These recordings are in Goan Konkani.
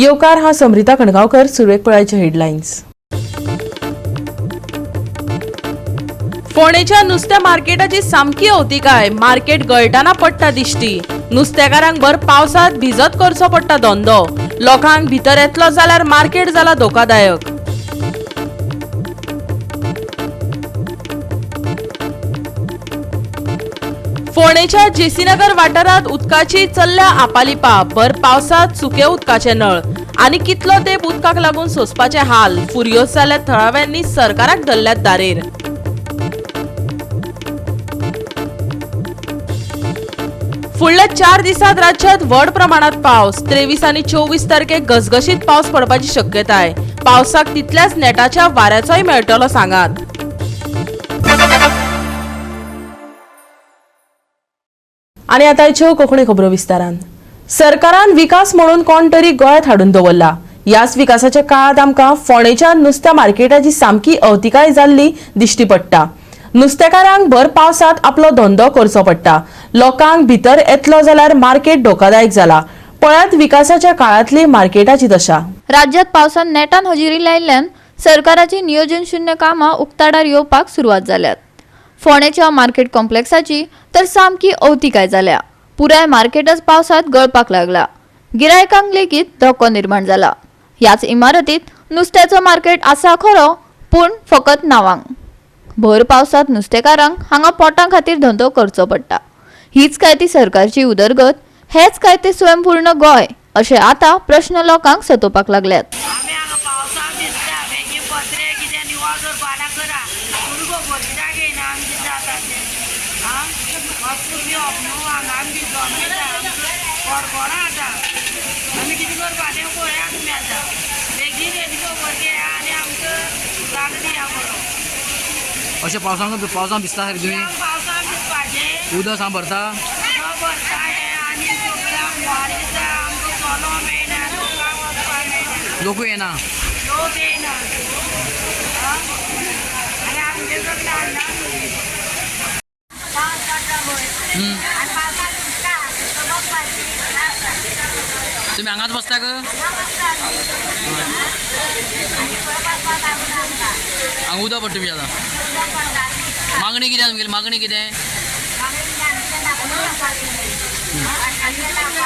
येवकार. हांव समृता कणगांवकर. सुरवेक पळयाचे हेडलायन्स. फोंडेच्या नुस्त्या मार्केटाची सामकी अवतिकाय. मार्केट गळटाना पडटा दिश्टी. नुस्तेकारांक भर पावसात भिजत करचो पडटा धंदो. लोकांक भितर येतलो जाल्यार मार्केट जाला धोकादायक. फोंडेच्या जेसीनगर वाठारांत उदकाची चल्ल्या आपालिपा. भर पावसात सुके उदकाचे नळ आनी कितलो तेंप उदकाक लागून सोंसपाचे हाल. फुर्योज जाल्ल्या थळाव्यांनी सरकाराक धरल्यात दारेर. फुडल्या 4 दिसात राज्यात व्हड प्रमाणात पावस. 23 आनी 24 तारखेक घसघशीत पावस पडपाची शक्यताय. पावसाक तितल्याच नेटाच्या वाऱ्याचोय मेळटलो सांगात. आनी आतां ह्यो कोंकणी खबरो विस्तारान. सरकारान विकास म्हणून कोण तरी गोंयांत हाडून दवरला. ह्याच विकासाच्या काळांत आमकां फोंडेच्या नुस्त्या मार्केटाची सामकी अवतिकाय जाल्ली दिश्टी पडटा. नुस्तेकारांक भर पावसांत आपलो धंदो करचो पडटा. लोकांक भितर येतलो जाल्यार मार्केट धोकादायक जाला. पळयात विकासाच्या काळांतली मार्केटाची दशा. राज्यात पावसान नेटान हजेरी लायिल्ल्यान सरकाराची नियोजन शून्य कामां उक्ताडार येवपाक सुरवात जाल्यात. फोंडेच्या मार्केट कॉम्प्लेक्साची तर सामकी अवतिकाय जाल्या. पुराय मार्केटच पावसात गळपाक लागला. गिरायकांक लेगीत धोको निर्माण जाला. ह्याच इमारतीत नुस्त्याचो मार्केट आसा खरो, पूण फकत नांवांक. भर पावसात नुस्तेकारांक हांगा पोटां खातीर धंदो करचो पडटा. हीच काय ती सरकारची उदरगत, हेच काय ते स्वयंपूर्ण गोंय, अशे आतां प्रश्न लोकांक सतोवपाक लागल्यात. आमी हांगा पावसान भिजता. बेगीन पत्रे कितें निवळ करपा करा. भुरगो कित्याक येयना? आमी कितें जाता तें आं वस्तू घेवप न्हू. हांगा आमी भिजोन वयता, कोडकोडां आतां. आमी कितें करपा तें पळया तुमी. आतां बेगीन हेजी खबर घेया आनी आमकां जागो दिया बरो. अशें पावसांक पावसान भिजता सारकें तुमी? पावसान भिजपाचें. उदक साम भरता. उदक भरता हें आनी सगळ्यांक हुंवार दिता. आमकां चलो मेळना, लोकांक वचपाक मेळना. लोकूय येना. लोक येयना आं आनी आमचे सगळे हाडला. पावस पडटा पळय आनी पावसात उदका बसपाची. तुमी हांगाच बसता ग? आनी खंय बसपाक लागून आमकां. हांगा उदक पडटा तुमचें आतां. उदक पडटा. मागणी कितें तुमगेली? मागणी कितें? मागीर आमचें नाका.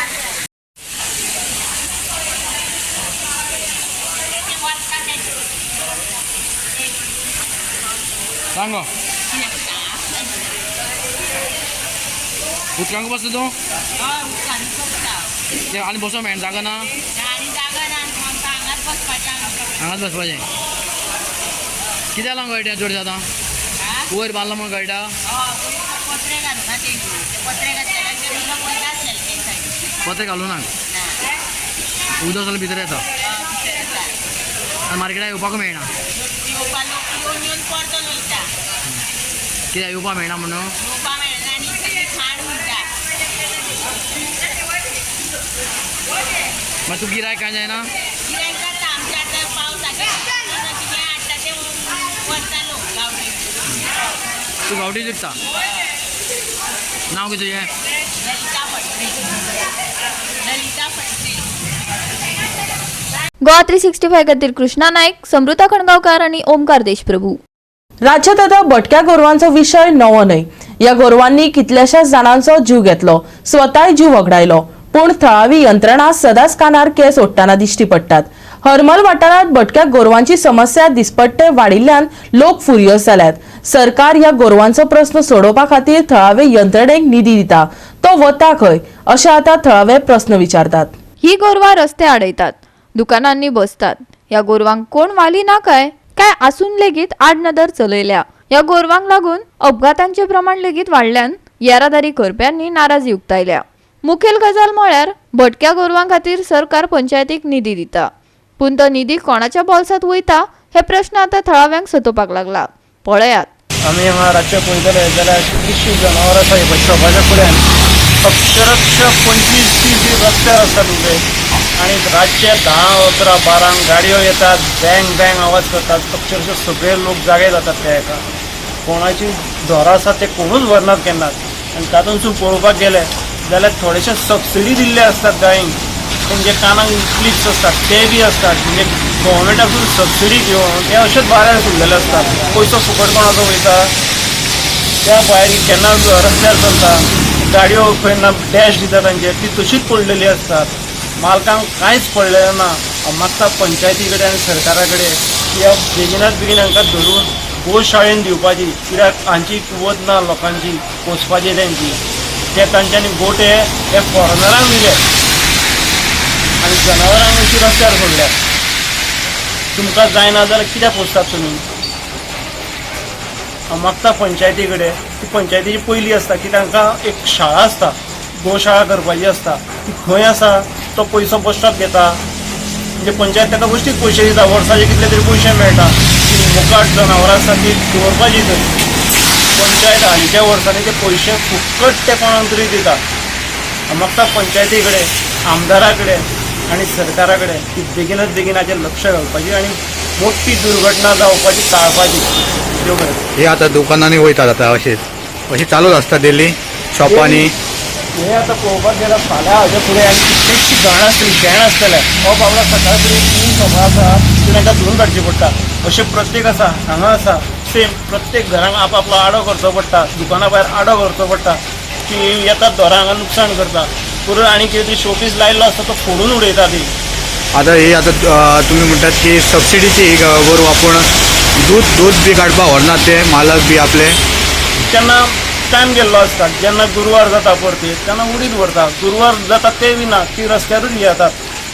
आमचें. सांग गो. उदकांक बसता तूं ते आनी बसो मेळना, जागा ना. हांगाच बसपाचें. कित्याक लागून कळटा चडशें आतां वयर बांदला म्हणून कळटा. पत्रे घालूं ना, उदक सगळें भितर येता आनी मार्केटाक येवपाकूय मेळना. कित्याक येवपाक मेळना म्हणून? मागीर तूं गिरायक कांय जायना. तूं गांवठी विकता? नांव कितें तुजें? गोवा 365 खातीर कृष्णा नायक, समृता खणगांवकार आनी ओमकार देशप्रभू. राज्यात आतां भटक्या गोरवांचो विशय नवो न्हय. ह्या गोरवांनी कितल्याशाच जाणांचो जीव घेतलो, स्वताय जीव वगडायलो. पूण थळावी यंत्रणा सदांच कानार केंस ओडटना दिश्टी पडटात. हरमल वाठारांत भटक्या गोरवांची समस्या दिसपट्टे वाडिल्ल्यान लोक फुर्योज जाल्यात. सरकार ह्या गोरवांचो प्रस्न सोडोवपा खातीर थळावे यंत्रणेक निधी दिता, तो वता खंय, अशें आतां थळावे प्रस्न विचारतात. ही गोरवां रस्ते आडयतात, दुकानांनी बसतात. ह्या गोरवांक कोण वाली ना काय काय आसून लेगीत आडनदर चलयल्या. ह्या गोरवांक लागून अपघातांचे प्रमाण लेगीत वाडल्यान येरादारी करप्यांनी नाराजी उक्तायल्या. मुखेल गजाल म्हळ्यार भटक्या गोरवां खातीर सरकार पंचायतीक निधी दिता, पूण तो निधी कोणाच्या बोल्सांत वयता हे प्रश्न आतां थळाव्यांक सतोवपाक लागला. पळयात. आमी हांगा रातचे पळयतले जाल्यार कितलींशीं जनावरां आसा पळय शॉपाच्या फुड्यान. अक्षरश 25-30 रस्त्यार आसतात उबे आनी रातचे 10, 11, 12 गाडयो येतात, बँग बँग आवाज करतात. अक्षरश सगळे लोक जागे जातात त्या हेका. कोणाची घरां आसात ते कोणूच व्हरनात केन्नाच. आनी तातूंतसून पळोवपाक गेले जाल्यार थोडेशे सबसिडी दिल्ले आसतात गायींक. तेंच्या कानाक क्लिप्स आसतात ते बी आसतात. म्हणजे गव्हर्मेंटाकून सबसिडी घेवन हे अशेंच बाऱ्यार सोडलेले आसतात. पयसो फुकट कोणाचो वयता. त्या भायर केन्ना रस्त्यार चलता गाडयो, खंय ना डॅश दिता तांचेर, ती तशीच पडलेली आसतात. मालकांक कांयच पडलेलें ना. हांव मागता पंचायती कडेन आनी सरकारा कडेन की ह्या बेगिनात बेगीन हांकां धरून गोशाळेन दिवपाची, कित्याक हांची कुवत ना लोकांची पोसपाची तेंची. ते तांच्यांनी गोटे हे फॉरेनरांक दिले आनी जनावरांक अशी रस्त्यार सोडल्यात. तुमकां जायना जाल्यार कित्याक पोसतात तुमी? हांव मागता पंचायती कडेन ती पंचायतीची पयली आसता की तांकां एक शाळा आसता, गोशाळा करपाची आसता, ती खंय आसा? तो पयसो बश्टोच घेता. म्हणजे पंचायत ताका बश्टीच पयशे दिता, वर्साचे कितले तरी पयशे मेळटा की मुकाट जनावरां आसता ती दवरपाची थंय. पंचायत हालींच्या वर्सांनी ते पयशे फुकट ते कोणाक तरी दिता. हांव मागता पंचायती कडेन, आमदारा कडेन आनी सरकारा कडेन की बेगिनात बेगीन हाचेर लक्ष घालपाची आनी मोठी दुर्घटना जावपाची टाळपाची. देव बरें. हे आता दुकानांनी वयतात आतां अशेंच अशें चालूच आसता डेली शॉपांनी. हे आतां पळोवपाक गेल्यार फाल्यां हाज्या फुडें आनी कितलीशी घाण आसतली, शेण आसतलें. हो बाबडो सकाळ फुडें तीन शॉपां आसा ती तांकां धुवून काडची पडटा. अशें प्रत्येक आसा, हांगा आसा सेम. प्रत्येक घरांक आप आपलो आडो करचो पडटा, दुकाना भायर आडो करचो पडटा की येतात दोरां हांगा लुकसाण करता. पुरो आनी कितें तरी शोपीस लायल्लो आसता तो फोडून उडयता ती. आतां ही आतां तुमी म्हणटात की सबसिडीची ही गोरवां, पूण दूद बी काडपाक व्हरनात ते मालक बी आपले? तेन्ना टायम गेल्लो आसता. जेन्ना गुरवार जाता परती तेन्ना उडीत व्हरता. गुरवार जाता ते बी ना, ती रस्त्यारूच जातात.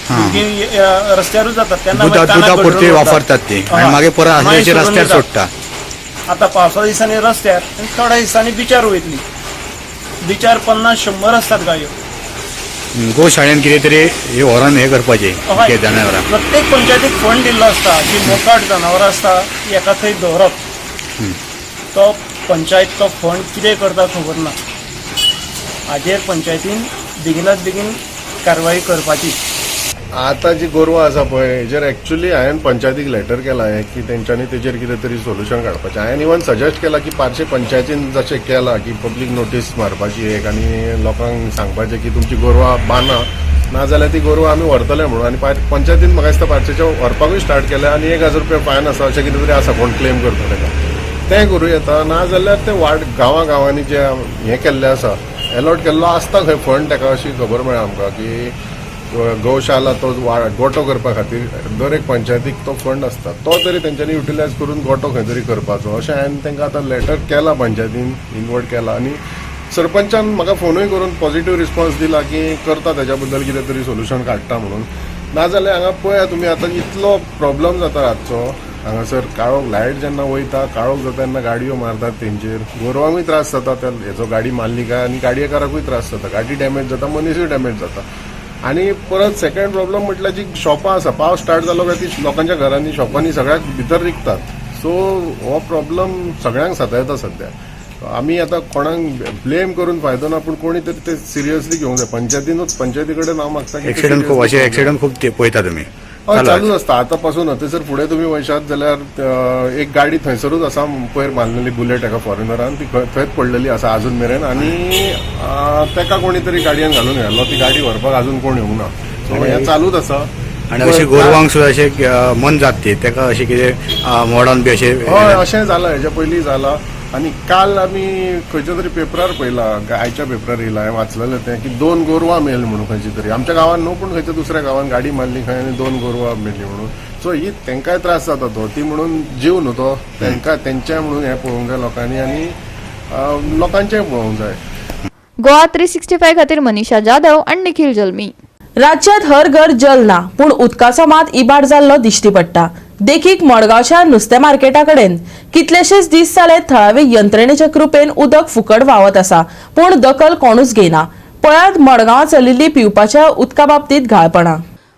भुरगीं रस्त्यारूच जातात तेन्ना दुदा मागीर कानाक दुदा पुरती गडगडून वता. वापरतात ती आनी हय. मागीर परत मागीर आसल्याची सोडून रस्त्यार दितात. सोडटा. आता पावसा दिसांनी रस्त्यार आनी थोड्या दिसांनी बिचार वयतली. बिचार 50-100 आसतात गायो. गोशाळेन कितें तरी हे व्हरोन हे करपाचें. हय. जनावरां प्रत्येक पंचायतीक फंड दिल्लो आसता की मोकाट जनावरां आसता ती एका थंय दवरप. तो पंचायत तो फंड कितें करता खबर ना. हाजेर पंचायतीन बेगिनात बेगीन कारवाई करपाची. आतां जी गोरवां आसा पळय, हेजेर एक्चुली हांवें पंचायतीक लेटर केला हें की तेंच्यांनी तेजेर कितें तरी सोल्युशन काडपाचें. हांवें इवन सजेस्ट केलां की पार्से पंचायतीन जशें केलां की पब्लीक नोटीस मारपाची एक आनी लोकांक सांगपाचें की तुमची गोरवां बांदा, नाजाल्यार ती गोरवां आमी व्हरतले म्हणून. आनी पंचायतीन म्हाका दिसता पार्सेच्या व्हरपाकूय स्टार्ट केलें आनी 1000 रुपया फायन आसा अशें कितें तरी आसा, कोण क्लेम करता ताका तें करूं येता. नाजाल्यार ते वार्ड गांवां गांवांनी जे हें केल्लें आसा, एलॉट केल्लो आसता खंय फंड ताका, अशी खबर मेळ्ळा आमकां की गौशाला तो गोटो करपा खातीर दर एक पंचायतीक तो फंड आसता, तो तरी तेंच्यांनी युटिलायज करून गोटो खंय तरी करपाचो अशें हांवें तांकां आतां लेटर केला, पंचायतीन इनवर्ट केला आनी सरपंचान म्हाका फोनूय करून पॉझिटिव्ह रिस्पॉन्स दिला की करता तेज्या बद्दल कितें तरी सोल्युशन काडटा म्हणून. नाजाल्यार हांगा पळया तुमी, आतां इतलो प्रॉब्लम जाता रातचो हांगासर. काळोख, लायट जेन्ना वयता, काळोख जाता तेन्ना गाडयो मारतात तेंचेर. गोरवांकूय त्रास जाता त्या हेचो, गाडी मारली काय, आनी गाडयेकाराकूय त्रास जाता. गाडी डॅमेज जाता, मनिसूय डॅमेज जाता. आनी परत सेकंड प्रॉब्लम म्हटल्यार जी शॉपां आसा, पावस स्टार्ट जालो काय ती लोकांच्या घरांनी, शॉपांनी सगळ्याक भितर रिगतात. सो हो प्रॉब्लम सगळ्यांक सतायता सध्या. आमी आतां कोणाक ब्लेम करून फायदो ना, पूण कोणी तरी ते सिरियसली घेवंक जाय. पंचायतीनूच, पंचायती कडेन हांव मागता की ते एक्सिडंट खूब seriously अशे घेवंक जाय. एक्सिडंट खूब ते पळयता तुमी? हय. चालू. चालूच आसता आतां पासून. थंयसर फुडें तुमी वयशात जाल्यार एक गाडी थंयसरूच आसा, पयर मारलेली बुलेट एका फॉरेनरान, ती थंयच पडलेली आसा अजून मेरेन. आनी ताका कोणी तरी गाडयेन घालून व्हेलो. ती गाडी व्हरपाक अजून कोण येवंक ना. सो हें चालूच आसा. आनी अशें गोरवांक सुद्दां अशें मन जात ती ताका अशें कितें मोडोन बी अशें? हय, अशें जालां, हेच्या पयलीं जालां. आनी काल आमी खंयच्या तरी पेपरार पळयलां, आयच्या पेपरार येयलां, हांवें वाचलेलें तें की दोन गोरवां मेल म्हणून खंयची तरी, आमच्या गांवान न्हू पूण खंयच्या दुसऱ्या गांवान गाडी मारली खंय आनी दोन गोरवां मेली म्हणून. सो ही तेंकांय त्रास जाता तो, ती म्हणून जीव न्हू तो तेंकां, तेंच्याय म्हणून हें पळोवंक जाय लोकांनी आनी लोकांचें पळोवंक जाय. गोवा 365 खातीर मनीषा जाधव आनी निखिल जल्मी. राज्यात हर घर जल ना, पूण उदकाचो मात इबाड जाल्लो दिश्टी पडटा. देखीक मडगांवच्या नुस्तें मार्केटा कडेन कितलेशेच दीस जाले थळावे यंत्रणेच्या कृपेन उदक फुकट व्हांवत आसा, पूण दखल कोणूच घेयना. पळयात मडगांवां चलिल्ली पिवपाच्या उदका बाबतीत घाळपणां.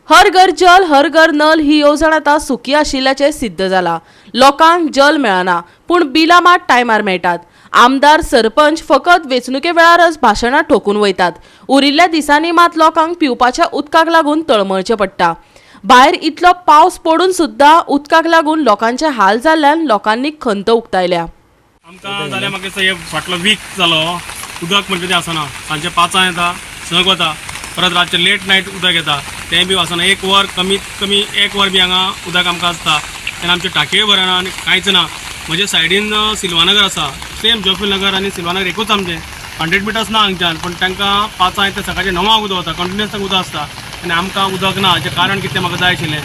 हर घर जल हर घर नल ही येवजण आतां सुकी आशिल्ल्याचें सिद्ध जाला. लोकांक जल मेळना, पूण बिलां मात टायमार मेळटात. आमदार सरपंच फकत वेंचणुके वेळारच भाशणां ठोकून वयतात. उरिल्ल्या दिसांनी मात लोकांक पिवपाच्या उदकाक लागून तळमळचें पडटा. भायर इतलो पावस पडून सुद्दां उदकाक लागून लोकांचे हाल जाल्ल्यान लोकांनी खंत उक्तायल्या. आमकां जाल्यार म्हाका दिसता हे फाटलो वीक जालो उदक म्हणटा तें आसना. सांजचे 5 येता, 6 वता, परत रातचें लेट नायट उदक येता. तें बी वचना. एक वर कमीत कमी एक वर बी हांगा उदक आमकां आसता तेन्ना आमच्यो टाकयो भरना आनी कांयच ना. म्हजे सायडीन सिल्वानगर आसा, सेम जोफील नगर आनी सिल्वानगर एकूच आमचें, 100 मिटर्स ना हांगच्यान, पूण तांकां 5 ते सकाळचे 9 उदक वता, कंटिन्युअस तांकां उदक आसता आनी आमकां उदक ना. हाचें कारण कितें म्हाका जाय आशिल्लें.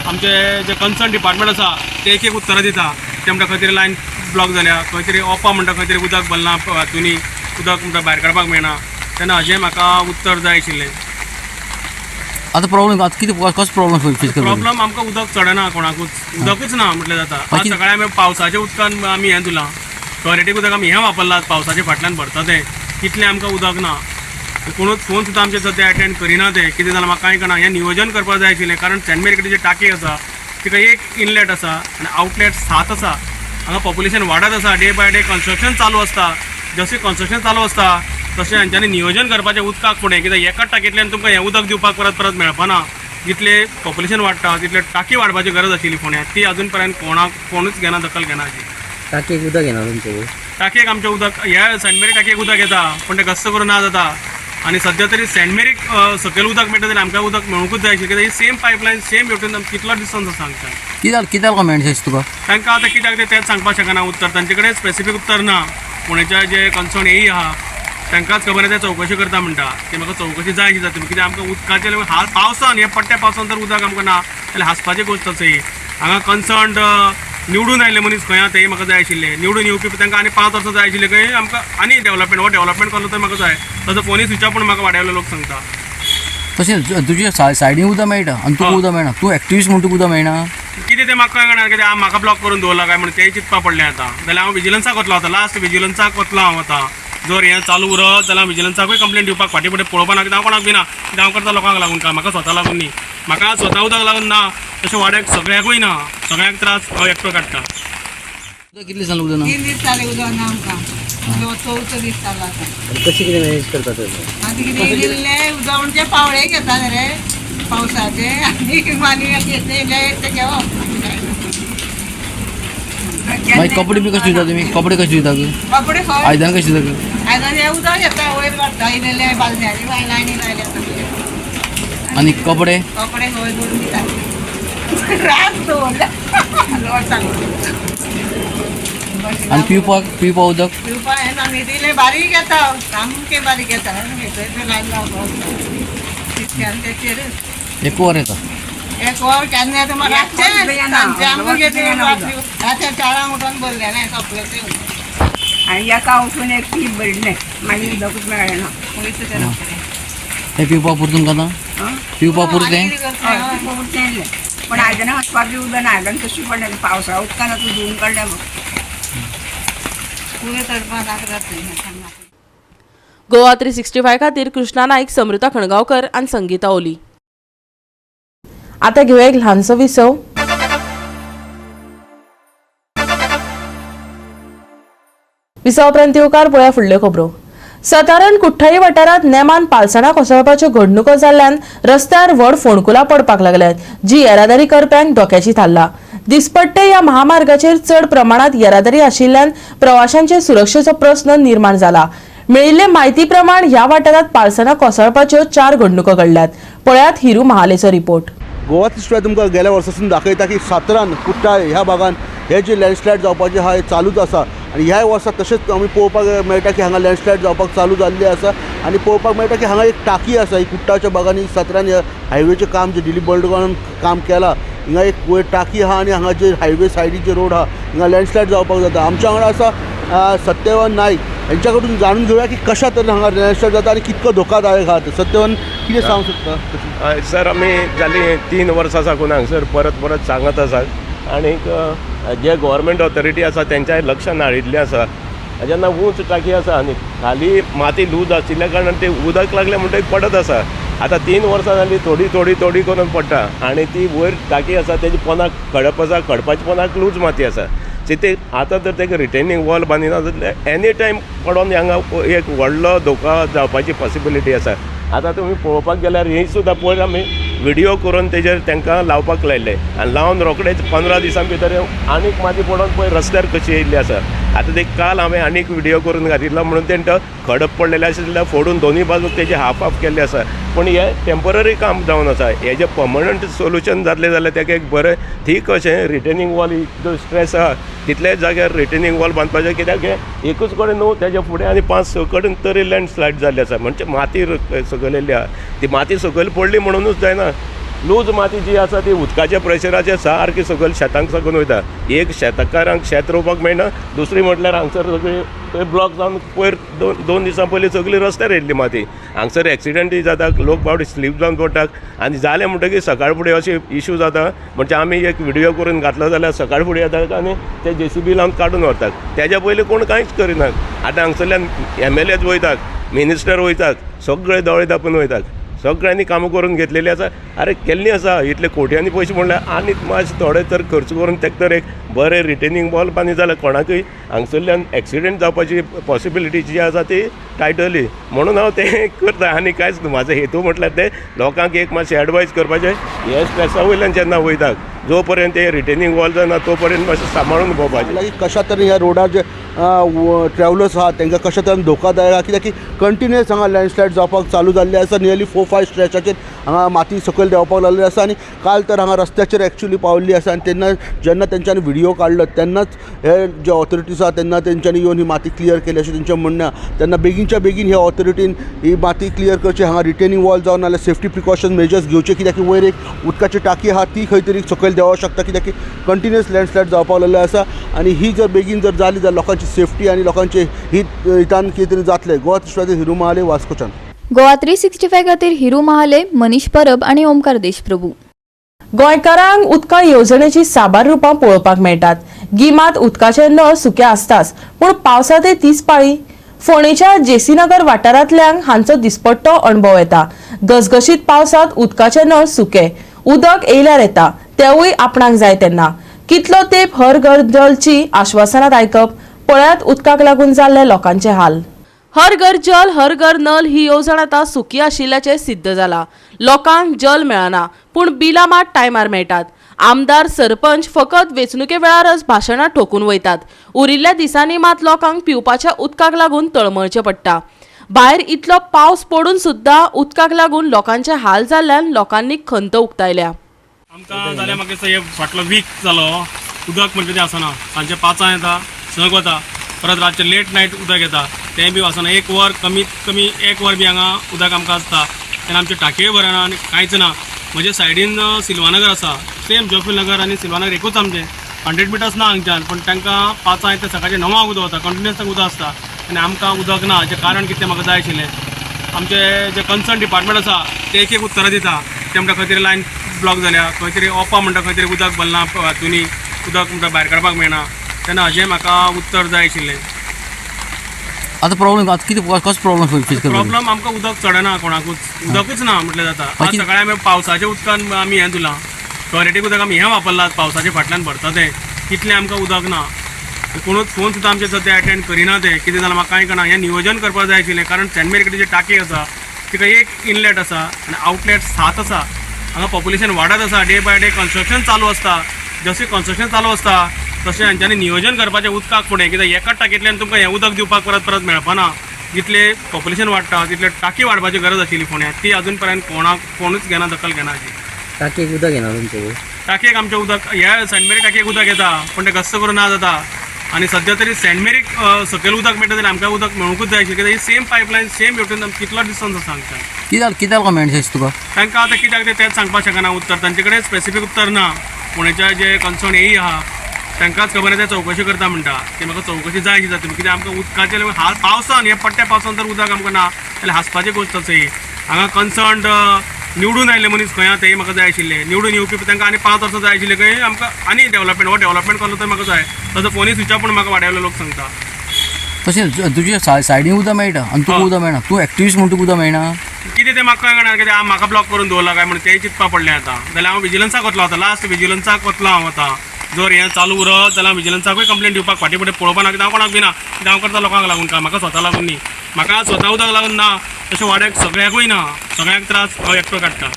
आमचे जे कन्सर्न डिपार्टमेंट आसा ते एक एक उत्तरां दिता, ते म्हणटा खंय तरी लायन ब्लॉक जाल्या, खंय तरी ओपा म्हणटा, खंय तरी उदक भरलां हातूंनी उदक म्हणटा भायर काडपाक मेळना. तेन्ना हाजें म्हाका उत्तर जाय आशिल्लें. आतां प्रॉब्लम आतां कितें, कसो प्रॉब्लम फेस करता? प्रॉब्लम आमकां उदक चडना, कोणाकूच उदकूच ना म्हटलें जाता. आज सकाळी आमी पावसाच्या उदकान आमी हें धुलां, टॉयलेटीक उदक आमी हें वापरलां, पावसाच्या फाटल्यान भरता तें, तितलें आमकां उदक ना. कोणूच फोन सुद्दां आमचे सद्या अटेंड करिना. तें कितें जालां म्हाका कांय कळना. हें नियोजन करपाक जाय आशिल्लें, कारण सेंट मेरी कडेन जी टाकी आसा तिका एक इनलेट आसा आनी आउटलेट 7 आसा. हांगा पॉप्युलेशन वाडत आसा, डे बाय डे कन्स्ट्रक्शन चालू आसता. जशें कन्स्ट्रक्शन चालू आसता तशें हांच्यांनी नियोजन करपाचें उदकाक फुडें, कित्याक एकाच टाकयेंतल्यान तुमकां हें उदक दिवपाक परत परत मेळपाना. जितलें पॉप्युलेशन वाडटा तितलें टाकी वाडपाची गरज आशिल्ली फोंड्यां, ती अजून पर्यंत कोणाक कोणूच घेना, दखल घेना हाची. टाकयेक उदक येना तुमचे? टाकयेक आमचें उदक ह्या सेंट मेरी टाकयेक उदक येता, पूण तें घस्स करून ना जाता. आनी सद्या तरी सेंट मेरीक सकयल उदक मेळटा जाल्यार आमकां उदक मेळुंकूच जाय आशिल्लें, कित्याक ही सेम पायपलायन सेम हेतून कितलो डिस्टन्स आसा हांगच्यान. कितें जालें कमेंट्स तुका? तांकां आतां कित्याक तें तेंच सांगपाक शकना उत्तर, तांचे कडेन स्पेसिफीक उत्तर ना. फोंडेच्या जे कन्सर्न एई आहा तांकांच खबर आसा, ते चवकशी करता म्हणटा की म्हाका चवकशी जाय अशी जाता, कित्याक आमकां उदकाचें हाल पावसान हे पडट्या पावसान जर उदक आमकां ना जाल्यार हांसपाची गोश्ट आसा ही. हांगा कन्सर्न निवडून आयिल्ले मनीस खंय आहा तेय म्हाका जाय आशिल्ले. निवडून येवपी तांकां आनी 5 वर्सां जाय आशिल्ले खंय आमकां आनी डेवलपमेंट हो डेवलपमेंट कसलो तो म्हाका जाय. ताजो फोनूय स्विच ऑफ पूण म्हाका वाड्यावयले लोक सांगता. तशें तुजे सायडीन उदक मेळटा आनी तुका उदक मेळना, तूं एक्टिविस्ट म्हूण तुका उदक मेळना? कितें तें म्हाका कळना, कित्याक म्हाका ब्लॉक करून दवरला काय म्हणून तेंय चिंतपा पडलें आतां. जाल्यार हांव विजिलन्साक वतलो आतां, लास्ट विजिलन्साक वतलो हांव आतां. जर हें चालू उरत जाल्यार विजिलन्साकूय कंप्लेन दिवपाक फाटीं फुडें पळोवपा ना, कित्याक हांव कोणाक भिना, कित्याक हांव करता लोकांक लागून काम, म्हाका स्वता लागून न्ही. म्हाका स्वता उदक लागून ना, तशें वाड्याक सगळ्याकूय ना, सगळ्यांक त्रास हांव एकटो काडटा. कितले दिसांनी उदक ना? 3 दीस जाले उदक ना आमकां, चवथो दीस चालू आसा. कशें कितें मॅनेज करता तुमी? आनी कितें इल्लें उदक म्हणजे पावळे घेता रे पावसाचे, आनी मागीर घेतले ते घेवप. मागीर कपडे बी कशे धुता तुमी? कपडे कशे धुता? कपडे खंय? आयदनां कशी धुता? आयदन हें उदक घेता, वयर काडटा इल्लें बालद्यांनी लायनी लायल्या सगळे. आनी कपडे? कपडे खंय धुवन दिता, रात दवरल्या लोट सांगू. आनी पिवपाक पिवपाक उदक? पिवपाक हें आमी इल्लें बारीक येता, सामकें बारीक येता, थंय लायन लावपाक तितक्यान तेचेरच. एक वर येता? एक वर केन्ना येता, मागीर रातचें सांजचें आमकां घेतलें, रातचें 4 उठोन भरलें ना सोंपलें तें. आनी एका उठून एक टीप भरलें, मागीर उदकूच मेळ्ळें ना. वयता तें रोखडें. हें पिवपाक पुरता तुमकां आतां? पिवपाक पुरतें? पुरतें इल्लें, पण आयदनां घांसपाक बी उदक ना, आयदन कशी पडलें पावसा उदकान आतां धुवन काडलें. पुरें चडपाक नाका जाता. गोवा 365 खातीर कृष्णा नाईक, समृता खणगांवकर आनी संगीता ओली. आता घेऊया एक ल्हानसो विसव. विसवा उपरांत येवकार पळया फुडल्यो खबरो. सातारण कुठ्ठाळी वाठारांत नेमान पालसणां कोसळपाच्यो घडणुको जाल्ल्यान रस्त्यार व्हड फोंडकुलां पडपाक लागल्यात, जी येरादारी करप्यांक धोक्याची थारला. दिसपट्टे ह्या महामार्गाचेर चड प्रमाणात येरादारी आशिल्ल्यान प्रवाशांचे सुरक्षेचो प्रस्न निर्माण जाला. मेळिल्ले म्हायती प्रमाण ह्या वाठारांत पालसणां कोसळपाच्यो 4 घडणुको घडल्यात. पळयात हिरू महालेचो रिपोर्ट. गोवा 365 तुमकां गेल्या वर्सासून दाखयता की सातारान कुठ्ठाळे ह्या भागान हे जे लँडस्लायड जावपाचे आहा हे चालूच आसा आनी ह्याय वर्सा तशेंच आमी पळोवपाक मेळटा की हांगा लँडस्लायड जावपाक चालू जाल्ली आसा आनी पळोवपाक मेळटा की हांगा एक टाकी आसा. ही कुठ्ठाळच्या भागांनी सातारान ह्या हायवेचें काम जे दिलीप बर्डगान काम केलां, हिंगा एक वयर टाकी आहा आनी हांगा जे हायवे सायडीचे रोड आहा हिंगा लँडस्लायड जावपाक जाता. आमच्या वांगडा आसा सत्यवान नायक, हेंच्या कडून जाणून घेवया की कशा तरेन हांगा लँडस्लायड जाता आनी कितको धोकादायक आहा. सत्यवान, कितें सांगूंक सोदता? सर, आमी जालीं 3 वर्सां साकून हांगसर परत परत सांगत आसात आनीक जे गव्हर्मेंट ऑथॉरिटी आसा तेंच्याय लक्षान हाडिल्लें आसा. जेन्ना उंच टाकी आसा आनी खाली माती लूज आशिल्ल्या कारणान ते उदक लागलें म्हणटकीर पडत आसा. आतां 3 वर्सां जालीं थोडी थोडी थोडी करून पडटा आनी ती वयर टाकी आसा तेजी पोंदाक खडप आसा, खडपाच्या पोंदाक लूज माती आसा. ते आतां जर ताका रिटेनिंग वॉल बांदिना जाल्यार एनी टायम पडोन हांगा एक व्हडलो धोका जावपाची पॉसिबिलिटी आसा. आतां तुमी पळोवपाक गेल्यार ही सुद्दां पयर आमी व्हिडियो करून तेजेर तांकां लावपाक लायले आनी लावन रोखडेच 15 दिसां भितर आनीक माती पडोन पळय रस्त्यार कशी येयल्ली आसा. आतां ते काल हांवें आनीक व्हिडियो करून घातिल्लो म्हणून तेणें तो खडप पडलेले आशिल्ले फोडून दोनूय बाजूक तेजे हाफ हाफ केल्ले आसा. पूण हें टेंपररी काम जावन आसा. हेजें पर्मनंट सोल्युशन जातलें जाल्यार तेका एक बरें थीक अशें रिटेनिंग वॉल इतलो स्ट्रेस आहा तितल्याच जाग्यार रिटेनिंग वॉल बांदपाचें, कित्याक हें एकूच कडेन न्हू तेज्या फुडें आनी 5-6 कडेन तरी लँडस्लायड जाल्ली आसा. म्हणजे माती सकयल येयल्ली आहा, ती माती सकयल पडली म्हणुनूच जायना, लूज माती जी आसा ती उदकाच्या प्रेशराचेर सारकी सकयल शेतांक साकून वयता. एक शेतकारांक शेत रोवपाक मेळना, दुसरी म्हटल्यार हांगसर सगळी थंय ब्लॉक जावन पयर दोन दिसां पयलीं सगळी रस्त्यार येयल्ली माती. हांगसर एक्सिडंटूय जाता, लोक बावडे स्लीप जावन पडटात आनी जालें म्हणटकीर सकाळ फुडें अशें इशू जाता. म्हणजे आमी एक व्हिडियो करून घातलो जाल्यार सकाळ फुडें येता आनी ते जेसीबी लावन काडून व्हरतात. तेज्या पयलीं कोण कांयच करिनात. आतां हांगसरल्यान एमएलएच वयतात, मिनिस्टर वयतात, सगळे दोळे दापून वयतात. सगळ्यांनी कामां करून घेतलेली आसा. आरे केल्ली आसा इतले कोट्यांनी पयशे म्हणल्यार आनी मातशे थोडे तर खर्च करून तेका तर एक बरें रिटेनिंग वॉल बांदली जाल्यार कोणाकूय हांगसरल्यान एक्सिडंट जावपाची पॉसिबिलिटी जी आसा ती टायटली. म्हणून हांव तें करता आनी कांयच न्हू. म्हाजो हेतू म्हटल्यार ते लोकांक एक मातशें एडवायज करपाचें, हे स्ट्रेसा वयल्यान जेन्ना वयता जो पर्यंत ते रिटेनिंग वॉल जायना तो पर्यंत मातशें सांबाळून भोंवपाचें. मागीर कशा तरेन ह्या रोडार जे ट्रॅवलर्स आहा तांकां कशा तरेन धोकादायक आहा, कित्याक की कंटिन्युअस हांगा लँडस्लायड जावपाक चालू जाल्ले आसा. नियरली 4-5 स्ट्रेचाचेर हांगा माती सकयल देंवपाक लागलेली आसा आनी काल तर हांगा रस्त्याचेर एक्चुअली पावल्ली आसा. आनी तेन्ना जेन्ना तेंच्यांनी व्हिडियो काडलो तेन्नाच हे जे ऑथॉरिटीज आहा तेन्ना तेंच्यांनी येवन ही माती क्लियर केली अशें तेंचें म्हणणें आहा. तेन्ना बेगीनच्या बेगीन ह्या ऑथॉरिटीन ही माती क्लियर करची, हांगा रिटेनिंग वॉल जावन नाल्यार सेफ्टी प्रिकॉशन मेजर्स घेवचे, कित्याक की वयर एक उदकाची टाकी आहा ती खंय तरी सकयल देंवोंक शकता, कित्याक की कंटिन्युअस लँडस्लायड जावपाक लागलेले आसा. आनी ही जर बेगीन जर जाली जाल्यार लोकांची सेफ्टी आनी लोकांचे हित हितान कितें तरी जातलें. गोवा 365 हिरू महाले, वास्कोच्यान. गोवा 365 खातीर हिरू महाले, मनीष परब आनी ओमकार देशप्रभू. गोंयकारांक उदका येवजणेची साबार रुपां पळोवपाक मेळटात. गिमांत उदकाचे नळ सुके आसताच, पूण पावसांतय तीच पाळी. फोंडेच्या जेसीनगर वाठारांतल्यांक हांचो दिसपट्टो अणभव येता. घसघशीत पावसांत उदकाचे नळ सुके, उदक येयल्यार येता, तेवूय आपणाक जाय तेन्ना. कितलो तेंप हर घर जलची आश्वासनां आयकप? पळयात उदकाक लागून जाल्ले लोकांचे हाल. हर घर जल हर घर नल ही येवजण आतां सुकी आशिल्ल्याचें सिद्ध जाला. लोकांक जल मेळना, पूण बिलां मात टायमार मेळटात. आमदार सरपंच फकत वेंचणुके वेळारच भाशणां ठोकून वयतात. उरिल्ल्या दिसांनी मात लोकांक पिवपाच्या उदकाक लागून तळमळचें पडटा. भायर इतलो पावस पडून सुद्दां उदकाक लागून लोकांचे हाल जाल्ल्यान लोकांनी खंत उक्तायल्या. आमकां जाल्यार म्हाका दिसता हे फाटलो वीक जालो उदक म्हणजे तें आसना. सांजचे 5 येता, 6 वता, परत रातचें लेट नायट उदक येता, तें बी आसना. एक वर कमीत कमी एक वर बी हांगा उदक आमकां आसता. तेन्ना आमच्यो टाकयो भरना आनी कांयच ना. म्हजे सायडीन सिल्वानगर आसा, सेम जोफील नगर आनी सिल्वानगर एकूच आमचें, 100 मिटर्स ना हांगच्यान. पूण तांकां 5 येता, सकाळचें 9 उदक वता, कंटिन्युअस तांकां उदक आसता आनी आमकां उदक ना. हाचें कारण कितें म्हाका जाय आशिल्लें. आमचे जे कन्सर्न डिपार्टमेंट आसा ते एक एक उत्तरां दिता. ते म्हणटा खंय तरी लायन ब्लॉक जाल्या, खंय तरी ओपा म्हणटा खंय तरी उदक भरलां हातूंनी, उदक म्हणटा भायर काडपाक मेळना. तेन्ना हाजें म्हाका उत्तर जाय आशिल्लें. आतां प्रॉब्लम आतां कितें कसो प्रॉब्लम फेस करता? प्रॉब्लम आमकां उदक चडना, कोणाकूच उदकूच ना म्हटल्यार जाता. आज सकाळी आमी पावसाच्या उदकान आमी हें धुलां, टॉयलेटीक उदक आमी हें वापरलां, पावसाच्या फाटल्यान भरता तें, तितलें आमकां उदक ना. कोणूच फोन सुद्दां आमचे सद्या एटेंड करिना. तें कितें जालां म्हाका कांय कळना. हें नियोजन करपाक जाय आशिल्लें, कारण सेंट मेरी कडेन जी टाकी आसा तिका एक इनलेट आसा आनी आउटलेट 7 आसा. हांगा पॉप्युलेशन वाडत आसा, डे बाय डे कन्स्ट्रक्शन चालू आसता. जशें कन्स्ट्रक्शन चालू आसता तशें हांच्यांनी नियोजन करपाचें उदकाक फुडें, कित्याक एकाच टाकयेंतल्यान तुमकां हें उदक दिवपाक परत परत मेळपाना. जितलें पॉप्युलेशन वाडटा तितलें टाकी वाडपाची गरज आशिल्ली फोंड्यां, ती अजून पर्यंत कोणूच घेना, दखल घेना हाची. टाकयेक उदक येना तुमचे? टाकयेक आमचें उदक ह्या सेंट मेरी टाकयेक उदक येता, पूण तें घस्स करून ना जाता. आनी सद्या तरी सेंट मेरीक सकयल उदक मेळटा जाल्यार आमकां उदक मेळुंकूच जाय आशिल्लें, कित्याक ही सेम पायपलायन सेम हेतून कितलो डिस्टन्स आसा हांगच्यान. कितें कमेंट्स तुका? तांकां आतां कित्याक तें तेंच सांगपाक शकना उत्तर, तांचे कडेन स्पेसिफीक उत्तर ना. फोंडेच्या जे कन्सर्न एई आहा तांकांच खबर आसा, ते चवकशी करता म्हणटा. ती म्हाका चवकशी जाय अशी जाता, कित्याक आमकां उदकाचें हाल पावसान, हे पडट्या पावसान जर उदक आमकां ना जाल्यार हांसपाची गोश्ट आसा ही. हांगा कन्सर्न निवडून आयिल्ले मनीस खंय आहा तेंय म्हाका जाय आशिल्लें. निवडून येवपी तांकां आनी 5 वर्सां जाय आशिल्लें खंय आमकां आनी डेवलपमेंट, हो डेवलपमेंट करलो तर म्हाका जाय. ताजो फोनूय स्विच ऑफ, पूण म्हाका वाड्यावयले लोक सांगता. तशें तुज्या सायडीन उदक मेळटा आनी तुका उदक मेळना, तूं एक्टिविस्ट म्हूण तुका उदक मेळना कितें तें म्हाका कळना. कित्याक म्हाका ब्लॉक करून दवरला काय म्हणून तेंय चिंतपा पडलें आतां. जाल्यार हांव विजिलन्साक वतलो आतां, लास्ट विजिलन्साक वतलो हांव आतां. जर हें चालू उरत जाल्यार विजिलन्साकूय कंप्लेन दिवपाक फाटीं फुडें पळोवपा ना, कित्याक हांव कोणाक भिना. कित्याक हांव करता लोकांक लागून काम, म्हाका स्वता लागून न्ही. म्हाका स्वता उदक लागून ना, तशें वाड्याक सगळ्याकूय ना, सगळ्यांक त्रास हांव एकटो काडटा.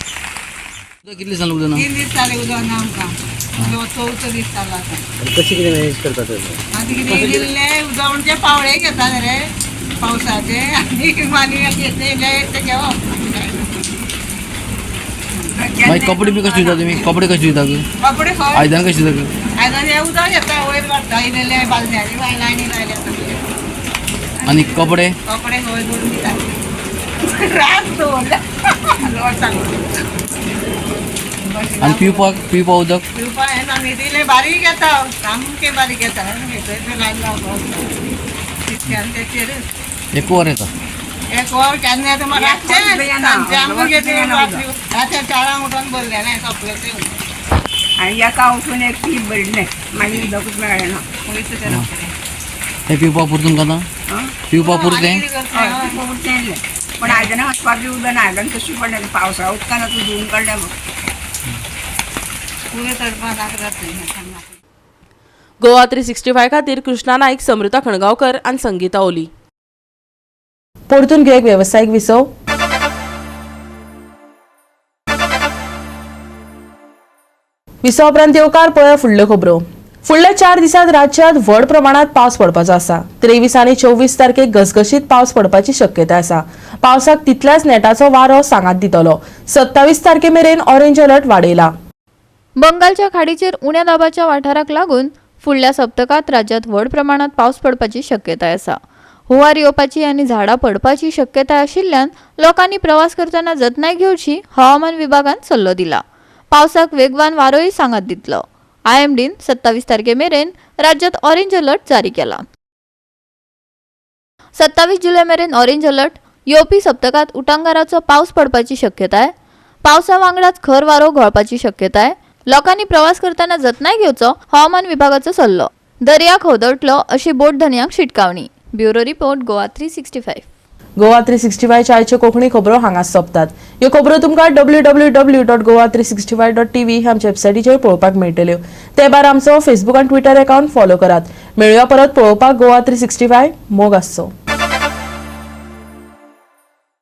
कितले दिसांनी उदक ना? 3 दीस जाले उदक ना आमकां. चवथो दीस चालू आसा. कशें कितें मॅनेज करता तर? आनी कितें इल्लें उदक म्हणजे पावळे घेता रे पावसाचे आनी मागीर घेतले ते घेवप. मागीर कपडे बी कशे दिता तुमी? कपडे कशे दिता? कपडे खंय आयदनां कशें दिता? आयदन हें उदक घेता वयर काडटा इल्लें बालद्यांनी लायनी लायल्या. आनी कपडे? कपडे खंय दोन दिता रात दवरल्या लोट सांगू. आनी पिवपाक पिवपाक उदक? पिवपाक हें आमी इल्लें बारीक येता सामकें बारीक येता थंय लायन लावपाक तितक्यान तेचेरच एक वर येता. एक वर केन्ना येता मागीर रातचें सांजचें आमकां घेतलें रातचें 4 उठोन भरलें ना सोंपलें तें. आनी एका उठून एक टीप भरलें मागीर उदकूच मेळ्ळें ना. वयता तें रोखडें. तें पिवपाक पुरता तुमकां आतां? पिवपाक पुरता तें? पिवपाक पुरतें इल्लें पण आयदनां वचपाक बी उदक ना. आयदन कशी पडलें पावसा उदकान आतां धुवून काडलें. गोवा 365 खातीर कृष्णा नाईक, समृता खणगांवकर आनी संगीता ओली. परतून घेवया एक वेवसायीक विसव. विसवा उपरांत येवकार पळया फुडल्यो खबरो. फुडल्या 4 दिसांत राज्यांत व्हड प्रमाणात पावस पडपाचो आसा. 23 आनी 24 तारखेक घसघशीत पावस पडपाची शक्यताय आसा. पावसाक तितल्याच नेटाचो वारो सांगात दितलो. 27 तारखे मेरेन ऑरेंज अलर्ट वाडयला. बंगालच्या खाडीचेर उण्या दाबाच्या वाठाराक लागून फुडल्या सप्तकांत राज्यांत व्हड प्रमाणात पावस पडपाची शक्यताय आसा. हुंवार येवपाची आनी झाडां पडपाची शक्यताय आशिल्ल्यान लोकांनी प्रवास करतना जतनाय घेवची हवामान विभागान सल्लो दिला. पावसाक वेगवान वारोय सांगात दितलो. आयएमडीन 27 तारखे मेरेन राज्यांत ऑरेंज अलर्ट जारी केला. 27 जुलय मेरेन ऑरेंज अलर्ट. येवपी सप्तकांत उटांगाराचो पावस पडपाची शक्यताय. पावसा वांगडाच खर वारो घोळपाची शक्यताय. लोकांनी प्रवास करतना जतनाय घेवचो हवामान विभागाचो सल्लो. दर्या खवदळटलो अशी बोट धनयांक शिटकावणी. Bureau report, Goa 365. Goa 365 आयच्यो कोंकणी खबरो हांगा सोंपतात. ह्यो खबरो तुमकां www.goa365.tv ह्या आमच्या वेबसायटीचेर पळोवपाक मेळटल्यो. ते भायर आमचो फेसबूक आनी ट्विटर अकावंट फॉलो करात. मेळुया परत पळोवपाक गोवा 365. मोग आसचो.